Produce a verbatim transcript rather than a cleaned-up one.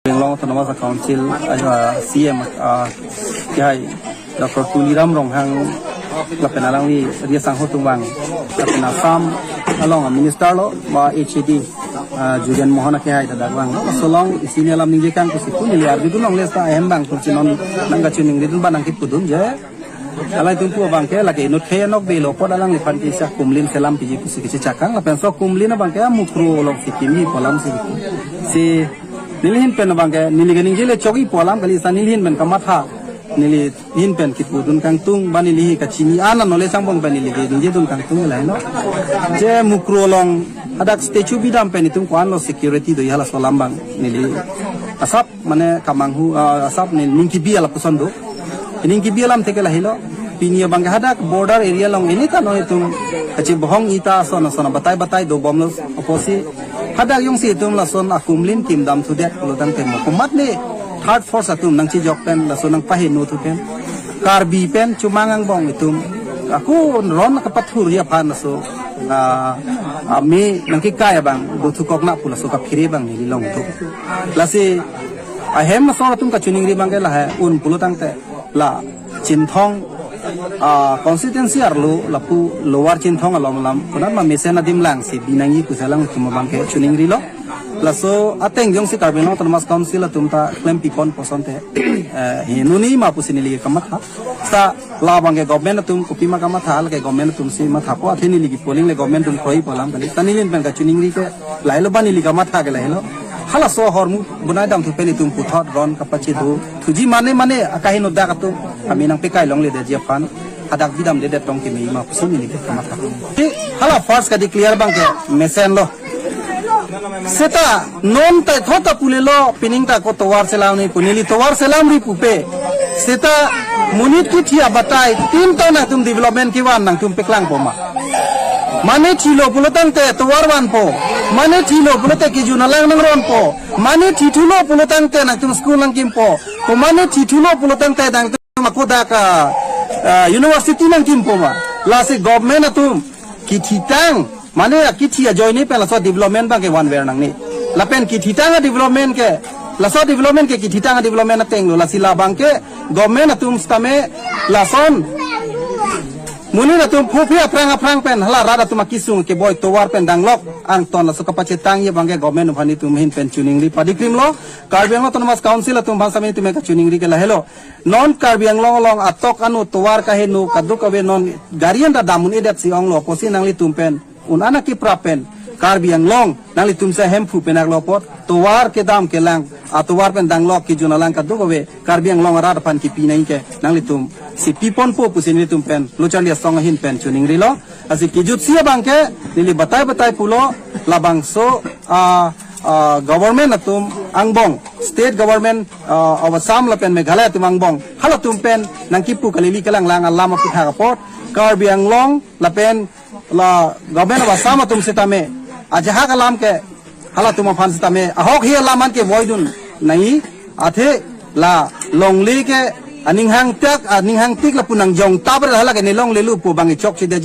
Anglong Autonomous Council, ah, C M, ah, kehai Doctor Tuliram Ronghang lapen alangli Ria Sangho atum abang, lapen Assam along a minister lo, ba H A D, ah, Julian Mohan akehai ta dak vanglo. Laso along isi ni alam ningjekang pusi pu neli arjudun longle, seta ahem abang pusi non nangkachiningridun ba nangkipudun je. Alai atum pu abangke lake inut khei anok belo apot alangliphan ke isi akumlin selam piji pusi kachechakang, lapen laso akumlin abangke amukro alongsi kimi pu alam si. Si neli ahin pen abangke neli kaningjele chokji pu alam kali, seta neli ahin pen kamatha, neli ahin pen kipudun kangtung, ba neli hi kachini an anole sangbong pen neli kaningjedun kangtung lahelo. Je mukro along hadak statue bidam pen itum ko-an lo security do, halaso alam abang neli asap mane kamanghu, ah, asap neli ning kebi lapuson do. Ning kebi alam ateke lahelo. Pini abangke hadak border area along ini ta non itum kachibohong ita ason ason batai batai dobomlo apotsi hadak jongsi itum lason akumlin kimdam thudet pulotangte mo komatne third force atum nangchijok pen lason nangpaheno thu pen, Karbi pen chomang angbong itum ako ron kapathurji aphan laso, ah, ami nangkekai abang dothukok na pu laso kaphere abang neli longthu. Lasi ahem asong atum kachiningri abangke lahai un pulotangte la Chinthong, ah, constituency arlo lapu Lower Chinthong along alam konat ma mesen adim langsi binangji pusi alangtum abangke chiningrilo. Laso ateng jongsi Karbi Anglong Autonomous Council atum ta klempi ponpo asonte, eh, henoni ma pusi neli kamatha. Seta labangke government atum kopima kamatha, lake government atumsi mathapo, athe neli kipu aling le government atum kroipo alam kali. Seta neli ahin pen kachiningri ke lahelo ba neli kamatha ke lahelo. Halaso ahormu bonai damthu pen itum puthot ron kapachedu thuji mane mane akaheno dak atum kami nangpekai longledetji aphan hadak bidamdedet tong kimi ma pusi neli kamatha. Hala first kadeclare abangke mesenlo. Seta non ta thot ta pulelo, pining ta ko tovar selamri pu, neli tovar selamri pupe. Seta monit kithi abatai tin ta nangtum development kevan nangtum peklangpo ma? Mane thilo pulotangte tovar vanpo. Mane thilo pulote kejun alang nangronpo. Mane thithulo pulotangte nangtum school nangkimpo. Ko mane thithulo pulotangte nangtum ako dak, ah, university nangkimpo ma? Lasi government atum kithitang, mane akithi ajoine pen laso development abangke vanver nangne. Lapen kithitang a-development ke, laso development ke kithitang a-development atenglo. Lasi labangke government atum sitame lason monit atum phophe aphrang aphrang pen hala rat atum akesung keboi tovar pen danglok angton laso kapachetangji abangke government aphan itum ahin pen chiningri padikrimlo. Karbi Anglong Autonomous Council atum aphan sitame itum kachiningri ke lahelo. Non Karbi Anglong along atok anu tovar kaheno kadokave non gari anta dam un-edetsi onglo apotsi nanglitum pen un-an akiprap pen Karbi Anglong nanglitumsi Hemphu penak lo apot tovar kedam kelang atovar pen danglok kejun alang kadokave Karbi Anglong arat aphan kipi nangji ke nanglitumsi piponpo pusi nelitum pen lo charli asong ahin pen chiningrilo. Lasi kejutsi abangke neli batai batai pulo, labangso, ah, ah, government atum angbong, state government, ah, of Assam lapen Meghalaya atum angbong, halatum pen nangkipu kalili kalanglang alam aputhak apot Karbi Anglong lapen la government of Assam atum sitame ajahak alam ke halatum aphan sitame ahokhi alam an kevoidun nangji, athe la longle ke aning hangtak, aning hangtik lapu nangjong tabre hala ke ne longlelo pu abang chokchedetji.